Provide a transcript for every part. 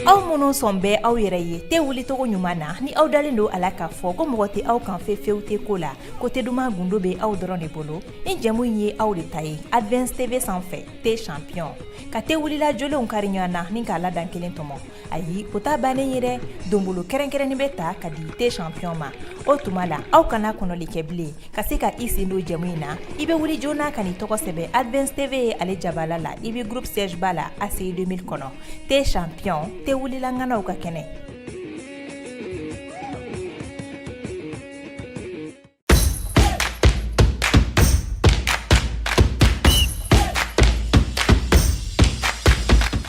Aw minnu sɔn bɛ aw yɛrɛ ye te wulicogo ɲuman na, ni aw dalen don a la k'a fɔ ko mɔgɔ tɛ aw kan fewu fewu te ko la, ko te duman gundo bɛ aw dɔrɔn de bolo, ni jɛmu in ye aw de ta ye. Advance TV sanfɛ, te champion ka te wulila jolenw kari ɲɔgɔn na ni k'a ladan kelen tɔmɔ. Ayi, o ta bannen ye dɛ. Donbolo kɛrɛnkɛrɛnnen bɛ ta ka di te champion ma. O tuma la, aw kana kɔnɔli kɛ bilen ka se ka i sen don jɛmu in na. I bɛ wuli joona ka n'i tɔgɔ sɛbɛn Advance TV ye ale jabala la, i bɛ groupe siège ba la, ACI 2000 kɔnɔ. Te champion, te wulila ŋanaw ka kɛnɛ.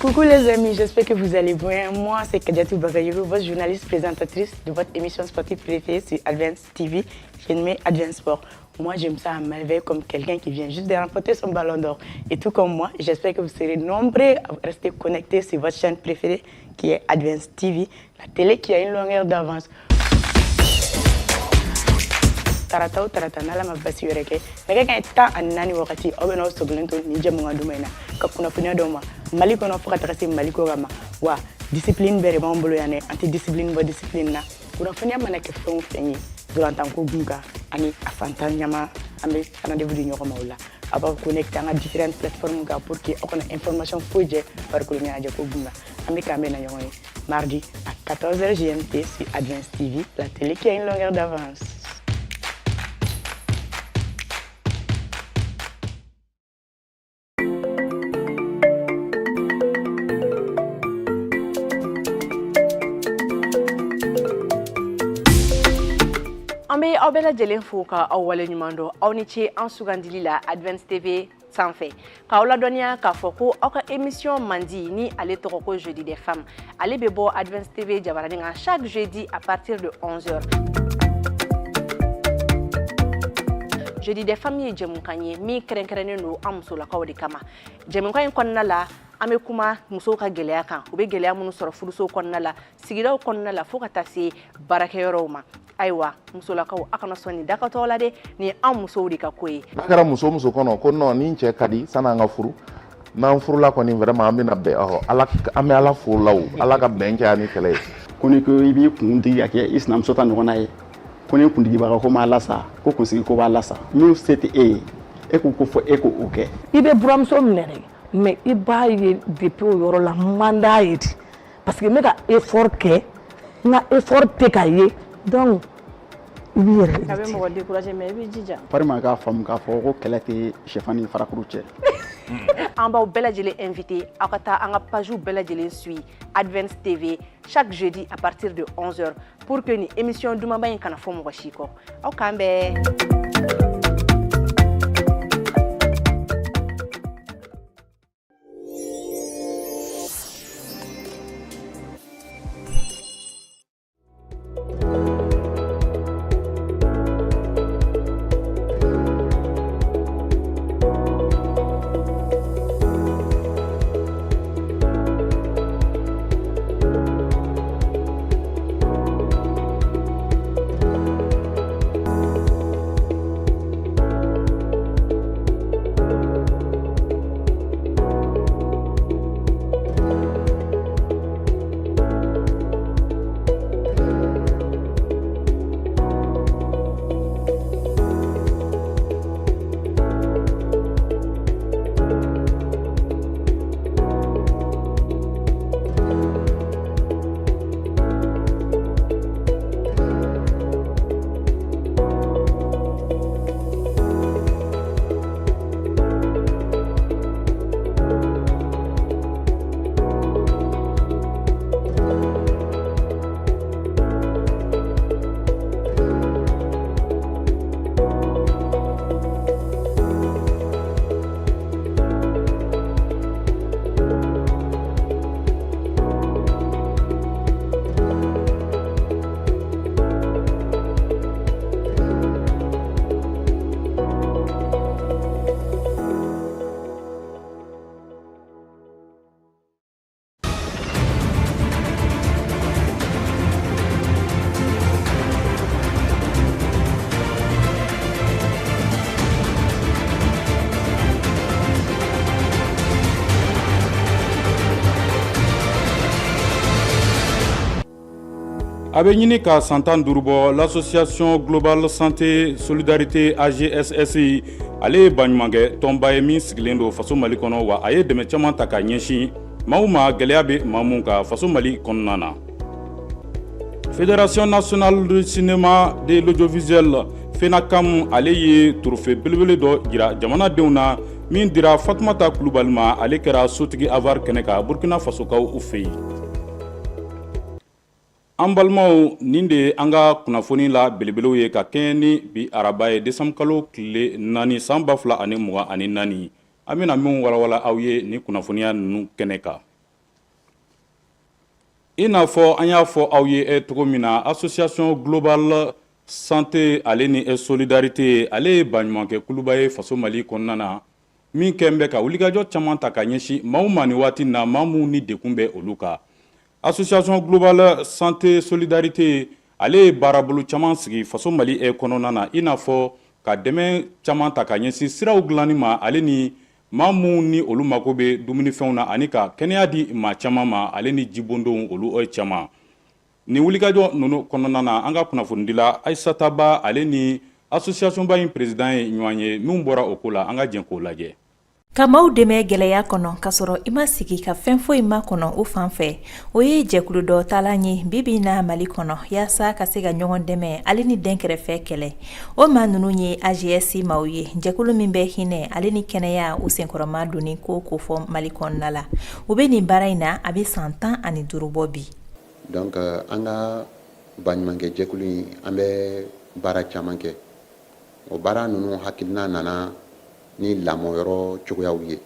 Coucou les amis, j'espère que vous allez bien. Moi, c'est Kadiatou Bagayogo, votre journaliste présentatrice de votre émission sportive préférée sur Advance TV, j'ai nommé Advance Sport. Moi, j'aime ça à merveille comme quelqu'un qui vient juste de remporter son ballon d'or. Et tout comme moi, j'espère que vous serez nombreux à rester connectés sur votre chaîne préférée qui est Advance TV, la télé qui a une longueur d'avance. Tarata o tarata, n'ala ma basi wɛrɛ kɛ, nɛgɛ kaɲɛ 14 wagati, aw bɛ n'aw sogolen to nin jɛmukan duman in na ka kunnafoniya dɔw ma Mali kɔnɔ fo ka taga se Mali kɔ kan ma. Wa discipline bɛɛ de b'anw bolo yan dɛ, an tɛ discipline bɔ discipline na. Kunnafoniya mana kɛ fɛn o fɛn ye dolantanko gun kan ani a fantan ɲama, an bɛ rendez-vous di ɲɔgɔn ma o la. A b'aw connecter an ka différentes plateformes kan pour que aw kana information foyi jɛ farikolo ɲɛnajɛ ko gun kan. An bɛ k'an bɛ na ɲɔgɔn ye mardi à 14h GMT sur Advance TV, la télé qui a une longueur d'avance. An bɛ aw bɛɛ lajɛlen fo ka aw wale ɲuman dɔn. Aw ni ce an sugandili la Advance TV sanfɛ. K'aw ladɔnniya k'a fɔ ko aw ka émission mandi ni ale tɔgɔ ko Jeudi des femmes, ale bɛ bɔ Advance TV jabaranin kan chaque jeudi à partir de 11h. Jeudi des femmes ye jɛmukan ye min kɛrɛnkɛrɛnnen don an musolakaw de kama. Jɛmukan in kɔnɔna la, an bɛ kuma musow ka gɛlɛya kan, u bɛ gɛlɛya minnu sɔrɔ furuso kɔnɔna la, sigidaw kɔnɔna la, fo ka taa se baarakɛyɔrɔw ma. Ayiwa, musolakaw, aw kana sɔn nin dakatɔ la dɛ, nin ye an musow de ka ko ye. N'a kɛra muso muso kɔnɔ ko non, ni n cɛ ka di san'an ka furu, n'an furula kɔni, vraiment an bɛna bɛn. Ɔhɔ, ala, an bɛ Ala fo la, o Ala ka bɛn caya ni kɛlɛ ye. Ko ni ko i b'i kun digi ka kɛ i sinamuso ta ɲɔgɔnna ye, ko ni kundigibaga ko m'a lasa, ko kunsigi ko b'a lasa, min se tɛ e ye, e ko ko fɔ e k'o kɛ. I bɛ buramuso minɛ dɛ, mais i b'a ye depuis o yɔrɔ la, n man d'a ye de, parce que n bɛ ka effort kɛ, n ka effort tɛ ka ye, donc i b'i yɛrɛ A bɛ mɔgɔ décourager, mais i b'i jija. Farima k'a faamu k'a fɔ ko kɛlɛ tɛ sɛfan ni farakuru cɛ. An b'aw bɛɛ lajɛlen invité, aw ka taa an ka page bɛɛ lajɛlen suit Advance TV chaque jeudi à partir de 11h pour que ni émission dumanba in kana fɔ mɔgɔ si kɔ. Aw k'an bɛn. A bɛ ɲini ka san 15 bɔ. L'Association Globale Santé Solidarité, AGSS, ale ye baɲumankɛ tɔnba ye min sigilen don faso Mali kɔnɔ, wa a ye dɛmɛ caman ta ka ɲɛsin maaw ma, gɛlɛya bɛ maa mun kan faso Mali kɔnɔna na. Fédération nationale du cinéma de l'audiovisuel, FENACAM, ale ye trophée belebele dɔ jira jamanadenw na min dira Fatumata Kulubali ma. Ale kɛra sotigi avar kɛnɛ kan Burkina Fasokaw fɛ yen. An balimaw, nin de ye an ka kunnafoni la belebelew ye ka kɛɲɛ ni bi araba ye, décembre kalo tile 4, san 2024. An bɛna min walawala aw ye nin kunnafoniya ninnu kɛnɛ kan, i n'a fɔ an y'a fɔ aw ye cogo min na, Association Globale Santé ale ni Solidarité, ale ye baɲumankɛ kuluba ye faso Mali kɔnɔna na, min kɛn bɛ ka wulikajɔ caman ta ka ɲɛsin maaw ma nin waati na, maa minnu ni dekun bɛ olu kan. Association Globale Santé Solidarité, ale ye baarabolo caman sigi faso Mali kɔnɔna na, i n'a fɔ ka dɛmɛ caman ta ka ɲɛsin siraw dilanni ma, ale ni maa minnu ni olu mako bɛ dumunifɛnw na, ani ka kɛnɛya di maa caman ma, ale ni jibondonw, olu caman. Nin wulikajɔ ninnu kɔnɔna na, an ka kunnafonidila Ayisata Ba, ale ni association ba in président ye ɲɔgɔn ye. Min bɔra o ko la, an ka jɛ k'o lajɛ. Ka maaw dɛmɛ gɛlɛya kɔnɔ ka sɔrɔ i ma sigi ka fɛn foyi ma kɔnɔ o fan fɛ, o ye jɛkulu dɔ taalan ye bibi na Mali kɔnɔ, yaasa ka se ka ɲɔgɔn dɛmɛ ale ni dɛnkɛrɛfɛ kɛlɛ. O maa ninnu ye AGS maaw ye, jɛkulu min bɛ hinɛ ale ni kɛnɛya u senkɔrɔma donni ko kofɔ Mali kɔnɔna la. U bɛ nin baara in na, a bɛ san 15 bɔ bi. Donc an ka baɲumankɛ jɛkulu in, an bɛ baara caman kɛ. O baara ninnu hakilina nana ni lamɔyɔrɔ cogoyaw ye,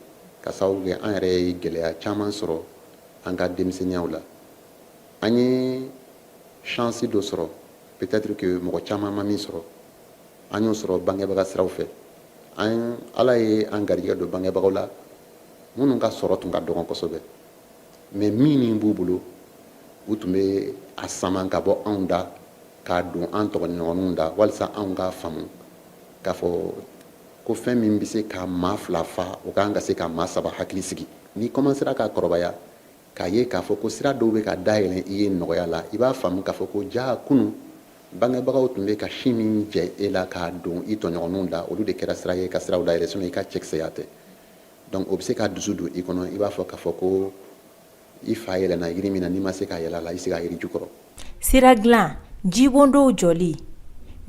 ka sababu kɛ an yɛrɛ ye gɛlɛya caman sɔrɔ an ka denmisɛnninyaw la. An ye chance dɔ sɔrɔ, peut-être que mɔgɔ caman ma min sɔrɔ, an y'o sɔrɔ bangebaga siraw fɛ. An Ala ye an garijɛgɛ don bangebagaw la minnu ka sɔrɔ tun ka dɔgɔn kosɛbɛ, mais min min b'u bolo, u tun bɛ a sama ka bɔ anw da k'a don an tɔgɔɲɔgɔnw da, walasa anw k'a faamu k'a fɔ ko fɛn min bɛ se ka maa fila fa, o kan ka se ka maa saba hakili sigi. N'i commencera ka kɔrɔbaya k'a ye k'a fɔ ko sira dɔw bɛ ka dayɛlɛn i ye nɔgɔya la, i b'a faamu k'a fɔ ko ja kunun bangebagaw tun bɛ ka si min jɛ e la k'a don i tɔɲɔgɔnw da, olu de kɛra sira ye ka siraw dayɛlɛ, sinon i ka cɛkisɛya tɛ. Donc o bɛ se ka dusu don i kɔnɔ. I b'a fɔ k'a fɔ ko i fa yɛlɛnna yiri min na, n'i ma se ka yɛlɛ a la, i se ka yiri jukɔrɔ. Sira dilan, jibondonw jɔli,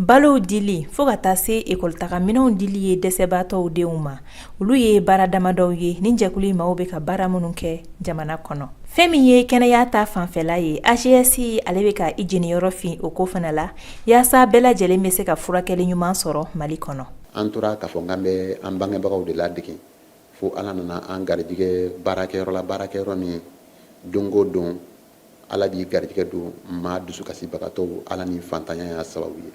balow dili, fo ka taa se ekɔlitagaminɛnw dili ye dɛsɛbaatɔw denw ma, olu ye baara damadɔw ye ni jɛkulu maaw bɛ ka baara minnu kɛ jamana kɔnɔ. Fɛn min ye kɛnɛya ta fanfɛla ye, AGS ale bɛ ka i jeniyɔrɔ fin o ko fana la, yaasa bɛɛ lajɛlen bɛ se ka furakɛli ɲuman sɔrɔ Mali kɔnɔ. An tora k'a fɔ k'an bɛ an bangebagaw de ladege, fo Ala nana an garijɛgɛ baarakɛyɔrɔ la, baarakɛyɔrɔ min don o don Ala b'i garijɛgɛ don maa dusukasibagatɔw, Ala ni fantanya y'a sababu ye,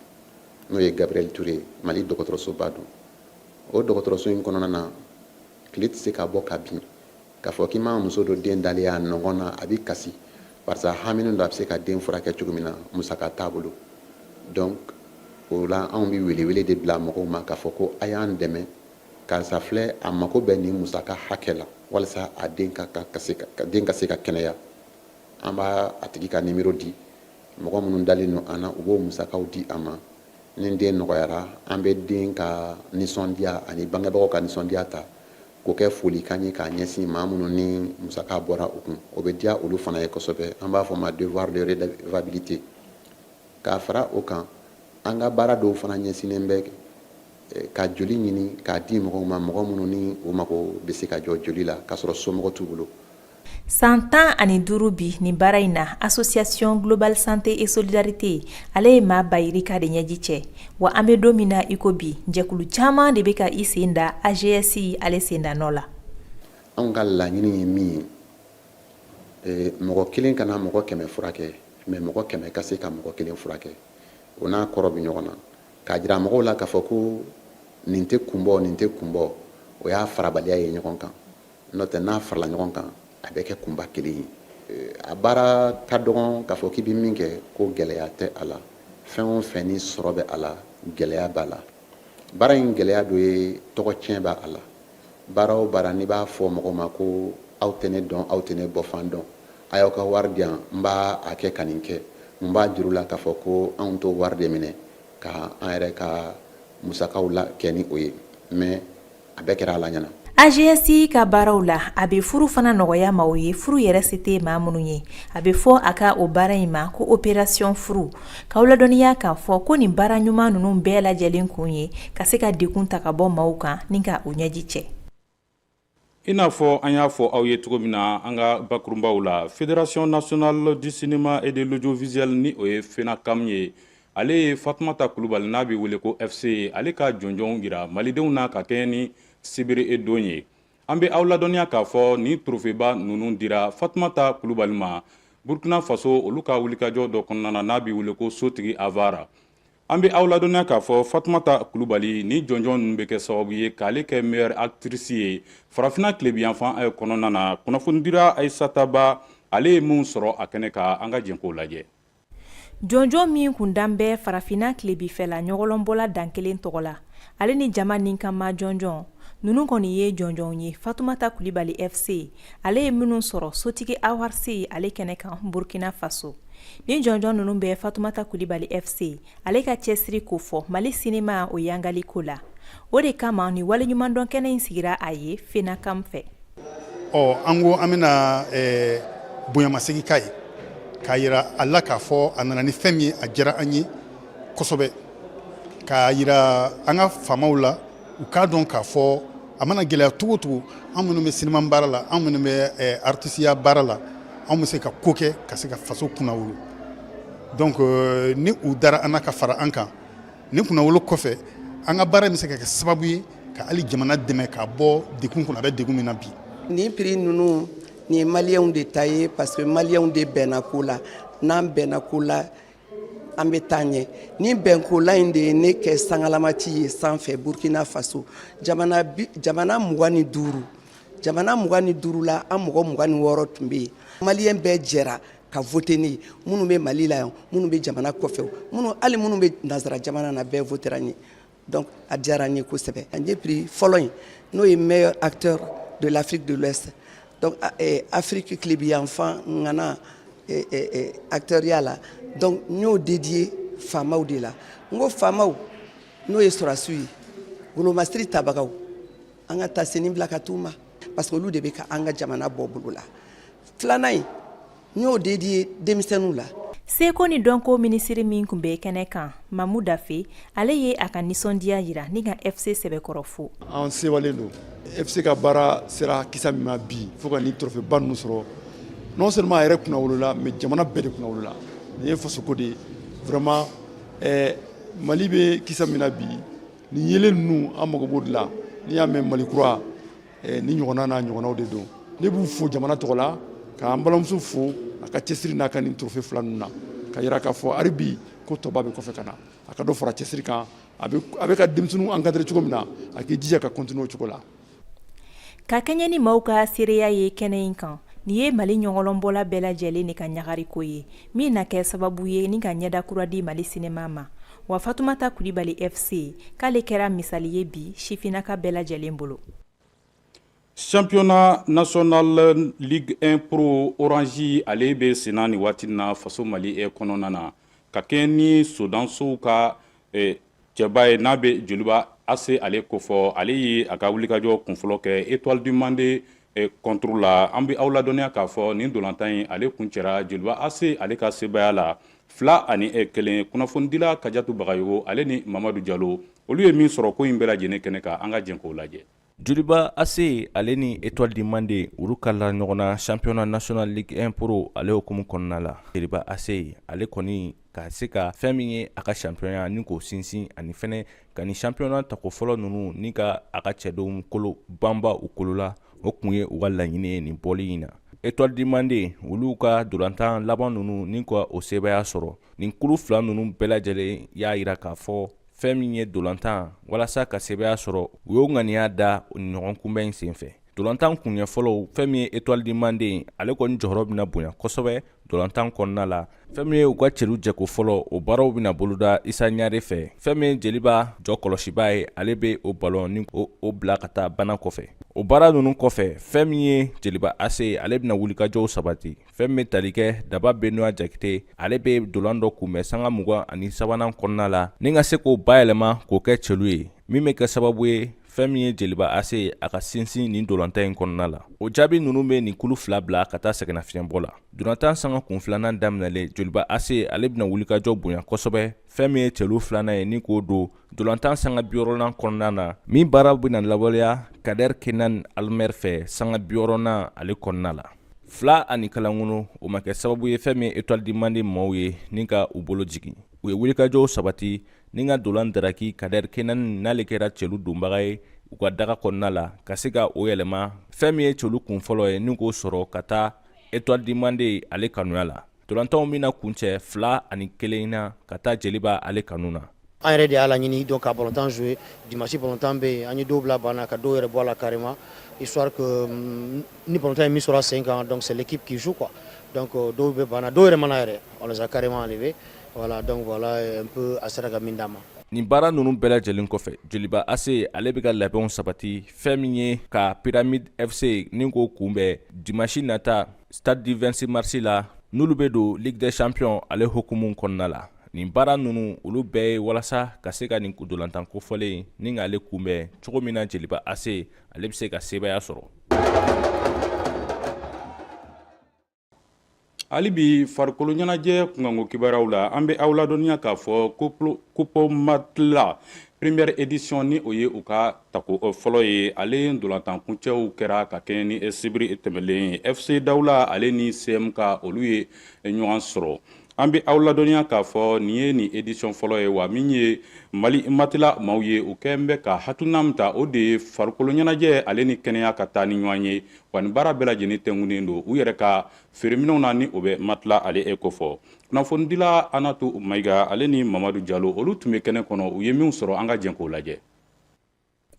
n'o ye Gabriel Touré, Mali dɔgɔtɔrɔsoba don. O dɔgɔtɔrɔso in kɔnɔna na, tile tɛ se ka bɔ ka bin k'a fɔ k'i ma muso dɔ den dalen a nɔgɔn na, a bɛ kasi barisa haminen don a bɛ se ka den furakɛ cogo min na, musaka t'a bolo. Donc o la, anw bɛ welewele de bila mɔgɔw ma k'a fɔ ko a y'an dɛmɛ, karisa filɛ, a mako bɛ nin musaka hakɛ la walasa a den ka se ka kɛnɛya. An b'a a tigi ka nimero di mɔgɔ minnu dalen don an na, u b'o musakaw di a ma. Ni den nɔgɔyara, an bɛ den ka nisɔndiya ani bangebagaw ka nisɔndiya ta k'o kɛ folikan ye k'a ɲɛsin maa minnu ni musaka bɔra u kun. O bɛ diya olu fana ye kosɛbɛ. An b'a fɔ ma devoir de redevabilité. K'a fara o kan, an ka baara dɔw fana ɲɛsinnen bɛ ka joli ɲini k'a di mɔgɔw ma, mɔgɔ minnu ni u mago bɛ se ka jɔ joli la k'a sɔrɔ somɔgɔ t'u bolo. San 15 bi nin baara in na, Association Globale Santé et Solidarité ale ye maa ba yirika de ɲɛji cɛ. Wa an bɛ don min na i ko bi, jɛkulu caman de bɛ ka i sen da AGS ale senda nɔ la. Anw ka laɲini ye min ye, mɔgɔ kelen kana mɔgɔ 100 furakɛ, mais mɔgɔ 100 ka se ka mɔgɔ kelen furakɛ. O n'a kɔrɔ bɛ ɲɔgɔn na, k'a jira mɔgɔw la k'a fɔ ko nin tɛ kun bɔ, nin tɛ kun bɔ, o y'a farabaliya ye ɲɔgɔn kan. N'o tɛ, n'a farala ɲɔgɔn kan, a bɛ kɛ kunba kelen ye. A baara ka dɔgɔn k'a fɔ k'i bɛ min kɛ ko gɛlɛya tɛ a la. Fɛn o fɛn ni sɔrɔ bɛ a la, gɛlɛya b'a la. Baara in gɛlɛya dɔ ye tɔgɔ tiɲɛ b'a la. Baara o baara, n'i b'a fɔ mɔgɔw ma ko aw tɛ ne dɔn, aw tɛ ne bɔfan dɔn, a y'aw ka wari di yan, n b'a a kɛ ka nin kɛ. Mun b'a juru la k'a fɔ ko anw t'o wari de minɛ ka an yɛrɛ ka musakaw la kɛ ni o ye? Mais a bɛɛ kɛra Ala ɲɛna. AGS ka baaraw la, a bɛ furu fana nɔgɔya maaw ye, furu yɛrɛ se tɛ maa minnu ye. A bɛ fɔ a ka o baara in ma ko opération furu. K'aw ladɔnniya k'a fɔ ko nin baara ɲuman ninnu bɛɛ lajɛlen kun ye ka se ka degun ta ka bɔ maaw kan ni ka u ɲɛji cɛ. I n'a fɔ an y'a fɔ aw ye cogo min na an ka bakurunbaw la, Fédération nationale du cinéma et de l'audiovisuel, ni o ye FENACAM ye, ale ye Fatumata Kulubali, n'a bɛ wele ko FC, ale ka jɔnjɔnw jira malidenw na ka kɛɲɛ ni sibiri don ye. An bɛ aw ladɔnniya k'a fɔ nin trophée ninnu dira Fatumata Kulubali ma Burkina Faso, olu ka wulikajɔ dɔ kɔnɔna na, n'a bɛ wele ko Sotigi Avara. An bɛ aw ladɔnniya k'a fɔ Fatumata Kulubali, ni jɔnjɔn ninnu bɛ kɛ sababu ye k'ale kɛ meilleure actrice ye Farafinna tilebinyanfan kɔnɔna na. Kunnafonidira Ayisata Ba, ale ye mun sɔrɔ a kɛnɛ kan? An ka jɛn k'o lajɛ. Jɔnjɔn min kun dan bɛ Farafinna tilebifɛla ɲɔgɔlɔnbɔla dan kelen tɔgɔ la, ale ni jama ni kama jɔnjɔn ninnu kɔni ye jɔnjɔnw ye Fatumata Kulibali FC ale ye minnu sɔrɔ Sotigi Awards ale kɛnɛ kan Burkina Faso. Ni jɔnjɔn ninnu bɛ Fatumata Kulibali FC ale ka cɛsiri ko fɔ Mali sinema o yangali ko la. O de kama ni waleɲumandɔn kɛnɛ in sigira a ye FENACAM fɛ. Ɔ, an ko an bɛna bonyamasegin k'a ye, k'a yira a la k'a fɔ a nana ni fɛn min ye, a diyara an ye kosɛbɛ, k'a yira an ka faamaw la, u k'a dɔn k'a fɔ a mana gɛlɛya cogo o cogo, an minnu bɛ sinima baara la, an minnu bɛ artisiya baara la, anw bɛ se ka ko kɛ ka se ka faso kunnawolo. Donc ni u dara an na ka fara an kan nin kunnawolo kɔfɛ, an ka baara bɛ se ka kɛ sababu ye ka hali jamana dɛmɛ k'a bɔ degun kɔnɔ, a bɛ degun min na bi. Nin prix ninnu, nin ye Maliyɛnw de ta ye, parce que Maliyɛnw de bɛnna ko la. N'an bɛnna ko la, an bɛ taa ɲɛ. Nin bɛnkola in de ye ne kɛ sangalamati ye sanfɛ Burkina Faso. Jamana jamana 25, jamana 25 la, an mɔgɔ 26 tun bɛ yen. Maliyɛn bɛɛ jɛra ka voter ne ye, minnu bɛ Mali la yan, minnu bɛ jamana kɔfɛ, minnu hali minnu bɛ nanzara jamana na, bɛɛ votera n ye. Donc a diyara n ye kosɛbɛ. N ye prix fɔlɔ in, n'o ye meilleur acteur de l'Afrique de l'Ouest, donc Afrique tilebiyanfan ŋana acteurya la. Donc n y'o dédié faamaw de la. N ko faamaw, n'o ye sɔrɔdasiw ye, golomasiri tabagaw, an ka tasenin bila ka t'u ma, parce que olu de bɛ ka an ka jamana bɔ bolo la. Filanan in, n y'o dédié denmisɛnninw la. Seko ni dɔnko minisiri min tun bɛ kɛnɛ kan, Mamu Dafe, ale ye a ka nisɔndiya jira ni ka FC sɛbɛkɔrɔ fo. An sewalen don. FC ka baara sera kisa min ma bi, fo ka nin trophée ba ninnu sɔrɔ, non seulement a yɛrɛ kunnawolola, mais jamana bɛɛ de kunnawolola. Nin ye fasoko de ye vraiment. Mali bɛ kisa min na bi, nin yelen ninnu, an mago b'o de la. N'i y'a mɛn Mali kura, ni ɲɔgɔnna n'a ɲɔgɔnnaw de don. Ne b'u fo jamana tɔgɔ la, k'an balimamuso fo a ka cɛsiri n'a ka nin trophée fila ninnu na, ka yira k'a fɔ hali bi ko tɔba bɛ kɔfɛ ka na. A ka dɔ fara cɛsiri kan. A bɛ ka denmisɛnninw encadrer cogo min na, a k'i jija ka continuer o cogo la. Ka kɛɲɛ ni maaw ka seereya ye kɛnɛ in kan, nin ye Mali ɲɔgɔlɔnbɔla bɛɛ lajɛlen de ka ɲagariko ye, min na kɛ sababu ye ni ka ɲɛda kura di Mali sinema ma. Wa Fatumata Kulibali FC k'ale kɛra misali ye bi sifinnaka bɛɛ lajɛlen bolo. Championnat national Ligue 1 Pro Orange, ale bɛ senna nin waati na faso Mali kɔnɔna na, ka kɛ ni sodansow ka cɛba ye, n'a bɛ Joliba AC ale kofɔ. Ale ye a ka wulikajɔ kunfɔlɔ kɛ Étoile du Mande contre la. An bɛ aw ladɔnniya k'a fɔ nin ntolantan in, ale kuncɛra Joliba AC ale ka sebaaya la 2-1. Kunnafonidila Kajatu Bagayogo, ale ni Mamadu Jalo, olu ye min sɔrɔ ko in bɛɛ lajɛlen kɛnɛ kan, an ka jɛn k'o lajɛ. Joliba AC ale ni Étoile du Mande, olu karila ɲɔgɔn na championnat national Ligue 1 Pro ale hukumu kɔnɔna la. Joliba AC ale kɔni ka se ka fɛn min ye a ka championnat ni k'o sinsin, ani fɛnɛ ka ni championnat tako fɔlɔ ninnu ni ka a ka cɛdenw kolo banba u kolo la, o kun ye u ka laɲini ye nin bɔli in na. Étoile du Mande, olu ka ntolantan laban ninnu ni ka o sebaaya sɔrɔ. Nin kulu fila ninnu bɛɛ lajɛlen y'a yira k'a fɔ fɛn min ye ntolantan walasa ka sebaaya sɔrɔ, u y'o ŋaniya da ɲɔgɔn kunbɛn in senfɛ. Ntolantan kunɲɛ fɔlɔw, fɛn min ye Étoile du Mande, ale kɔni jɔyɔrɔ bɛna bonya kosɛbɛ. dolantan kɔnɔna la. Fɛn min ye u ka celu jɛko fɔlɔ, o baaraw bɛna boloda Isa Ɲare fɛ. Fɛn min ye Jeliba jɔ kɔlɔsibaa ye, ale bɛ o balon ni o bila ka taa bana kɔfɛ. O baara ninnu kɔfɛ, fɛn min ye Jeliba AC, ale bɛna wulikajɔw sabati. Fɛn min bɛ tali kɛ Daba Benoit Jakite, ale bɛ dolan dɔ kunbɛn sanga 23nan kɔnɔna la, ni ka se k'o bayɛlɛma k'o kɛ celu ye, min bɛ kɛ sababu ye fɛn min ye Jeliba AC a ka sinsin nin dolantan in kɔnɔna la. O jaabi ninnu bɛ nin kulu fila bila ka taa sɛgɛnnafiɲɛbɔ la. Dolantan sanga kun filanan daminɛlen, Joliba AC ale bɛna wulikajɔ bonya kosɛbɛ. Fɛn min ye celu filanan ye, ni k'o don dolantan sanga 60nan kɔnɔna na, min baara bɛna lawaleya Kader Kenan Almer fɛ sanga 60nan ale kɔnɔna la. 2 ni kalankolo, o ma kɛ sababu ye fɛn min ye Étoile du Mande maaw ye ni ka u bolo jigin. U ye wulikajɔw sabati ni ka dolan daraki Kader Kenan, n'ale kɛra celu donbaga ye u ka daga kɔnɔna la, ka se ka o yɛlɛma fɛn min ye celu kun fɔlɔ ye, ni k'o sɔrɔ ka taa Étoile du Mande ale kanuya la. Dolantanw bɛna kuncɛ 2-1 na ka taa Jeliba ale kanu na. An yɛrɛ de y'a laɲini donc ka balontan jouer dimanche. Balontan bɛ yen, an ye dɔw bila banc na, ka dɔw yɛrɛ bɔ a la carrément, histoire que ni balontan ye min sɔrɔ a sen kan, donc c'est l'équipe qui joue quoi. Donc dɔw bɛ banc na, dɔw yɛrɛ mana yɛrɛ, on les a carrément enlevés. Voilà, donc voilà un peu a sera ka min d'an ma. Nin baara ninnu bɛɛ lajɛlen kɔfɛ, Joliba AC ale bɛ ka labɛnw sabati, fɛn min ye ka Pyramide FC ni k'o kunbɛn dimanche nata stade du 26 mars la, n'olu bɛ don Ligue des champions ale hukumu kɔnɔna la. Nin baara ninnu, olu bɛɛ ye walasa ka se ka nin dolantan kofɔlen ni k'ale kunbɛn cogo min na Jeliba AC ale bɛ se ka sebaaya sɔrɔ. Hali bi farikolo ɲɛnajɛ kunkanko kibaruyaw la, an bɛ aw ladɔnniya k'a fɔ ko Coupe Matelas première édition, ni o ye u ka tako fɔlɔ ye, ale ntolantan kuncɛw kɛra ka kɛɲɛ ni sibiri tɛmɛlen ye. FC Dawula ale ni CMK, olu ye ɲɔgɔn sɔrɔ. An bɛ aw ladɔnniya k'a fɔ nin ye nin édition fɔlɔ ye wa. Min ye Mali Matelas maaw ye, u kɛlen bɛ ka hakilina min ta, o de ye farikolo ɲɛnajɛ ale ni kɛnɛya ka taa ni ɲɔgɔn ye wa. Nin baara bɛɛ lajɛlen tɛnkunnen don u yɛrɛ ka feereminɛnw na, ni o bɛ matelas ale e kofɔ. Kunnafonidila Anatu Mayiga ale ni Mamadu Jalo, olu tun bɛ kɛnɛ kɔnɔ. U ye min sɔrɔ, an ka jɛn k'o lajɛ.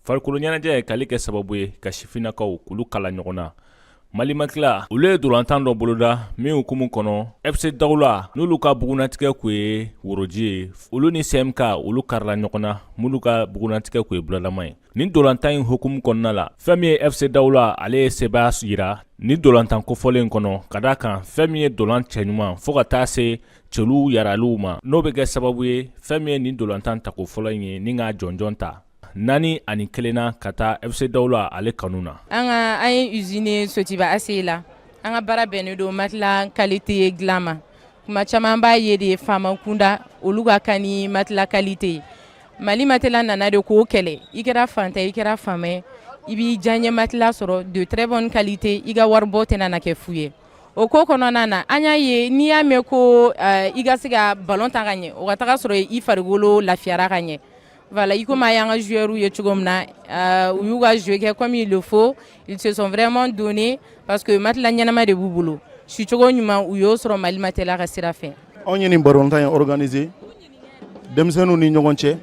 Farikolo ɲɛnajɛ k'ale kɛ sababu ye ka sifinnakaw k'olu kala ɲɔgɔn na. Mali Matelas olu ye dolantan dɔ boloda min hukumu kɔnɔ, FC Dawula n'olu ka bugunnatigɛ kun ye woroji ye, olu ni CMK olu karila ɲɔgɔn na, minnu ka bugunnatigɛ kun ye bulalama ye. Nin dolantan in hukumu kɔnɔna la, fɛn min ye FC Dawula ale ye sebaaya yira nin dolantan kofɔlen kɔnɔ, ka d'a kan fɛn min ye dolan cɛɲuman fo ka taa se celu yaraliw ma, n'o bɛ kɛ sababu ye fɛn min ye nin dolantan tako fɔlɔ in ye ni k'a jɔnjɔn ta 4-1 na ka taa FC Dawula ale kanu na. An ka an ye usine Sotiba ACI la. An ka baara bɛnnen don matelas qualité dilan ma. Kuma caman b'a ye de, faama kunda olu ka kan ni matelas qualité ye. Mali Matelas nana de k'o kɛlɛ. I kɛra fantan, i kɛra faama ye, i b'i diyaɲɛ matelas sɔrɔ de très bonne qualité, i ka waribɔ tɛna na kɛ fu ye. O ko kɔnɔna na, an y'a ye, n'i y'a mɛn ko i ka se ka ballon ta ka ɲɛ, o ka taga sɔrɔ i farikolo lafiyara ka ɲɛ. Voilà, i komi a y'an ka joueurs ye cogo min na, u y'u ka jeu kɛ comme il le faut. Ils se sont vraiment donné parce que matelas ɲɛnama de b'u bolo. Sicogo ɲuman, u y'o sɔrɔ Mali Matelas ka sira fɛ. Anw ye nin balontan in organiser denmisɛnninw ni ɲɔgɔn cɛ.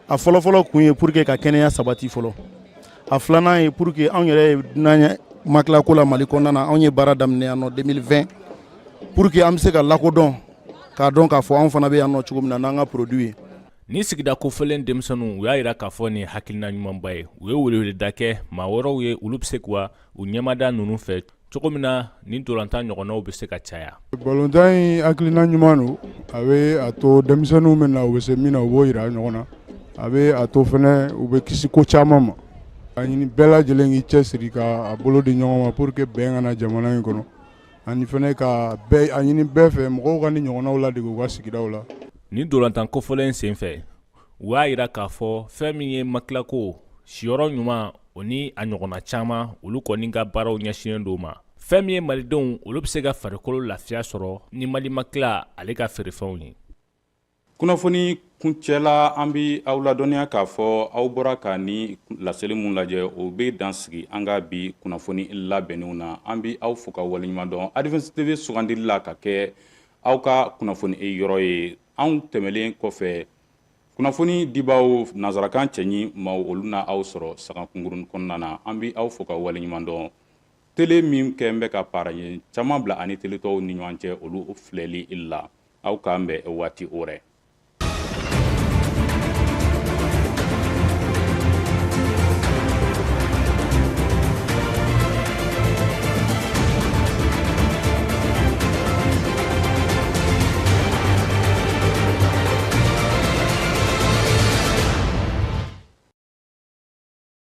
A fɔlɔfɔlɔ kun ye pour que ka kɛnɛya sabati fɔlɔ. A filanan ye pour que anw yɛrɛ ye dunan ye matelas ko la Mali kɔnɔna na. Anw ye baara daminɛ yan nɔ 2020 pour que an bɛ se ka lakodɔn, k'a dɔn k'a fɔ anw fana bɛ yan nɔ cogo min na n'an ka produit ye. Ni sigida kofɔlen denmisɛnninw, u y'a jira k'a fɔ nin hakilina ɲumanba ye. U ye weleweleda kɛ maa wɛrɛw ye, olu bɛ se ka u ɲɛmada ninnu fɛ cogo min na nin dolantan ɲɔgɔnnaw bɛ se ka caya. Balontan in hakilina ɲuman don. A bɛ a to denmisɛnninw bɛ na, u bɛ se min na, u b'o jira ɲɔgɔn na. A bɛ a to fana u bɛ kisi ko caman ma. A ɲini bɛɛ lajɛlen k'i cɛ siri ka a bolo di ɲɔgɔn ma pour que bɛn ka na jamana in kɔnɔ, ani fana ka a ɲini bɛɛ fɛ, mɔgɔw ka ni ɲɔgɔnnaw ladege u ka sigidaw la. Nin dolantan kofɔlen senfɛ, u y'a jira k'a fɔ fɛn min ye matelas ko, siyɔrɔ ɲuman, o ni a ɲɔgɔnna caman, olu kɔni ka baaraw ɲɛsinnen don ma. Fɛn min ye malidenw, olu bɛ se ka farikolo lafiya sɔrɔ ni Mali Matelas ale ka feerefɛnw ye. Kunnafoni kuncɛla, an bɛ aw ladɔnniya k'a fɔ aw bɔra ka ni laseli mun lajɛ, o bɛ dan sigi an ka bi kunnafoni labɛnnenw na. An bɛ aw fo ka waleɲuman dɔn Advance TV sugandili la ka kɛ aw ka kunnafoni yɔrɔ ye. Anw tɛmɛlen kɔfɛ, kunnafoni dibaw nansarakan cɛɲi maaw, olu na aw sɔrɔ saga kunkuruni kɔnɔna na. An bɛ aw fo ka waleɲuman dɔn. Tele min kɛn bɛ ka paaraɲɛ caman bila ani tele tɔw ni ɲɔgɔn cɛ, olu filɛli la. Aw k'an bɛn waati o rɛ.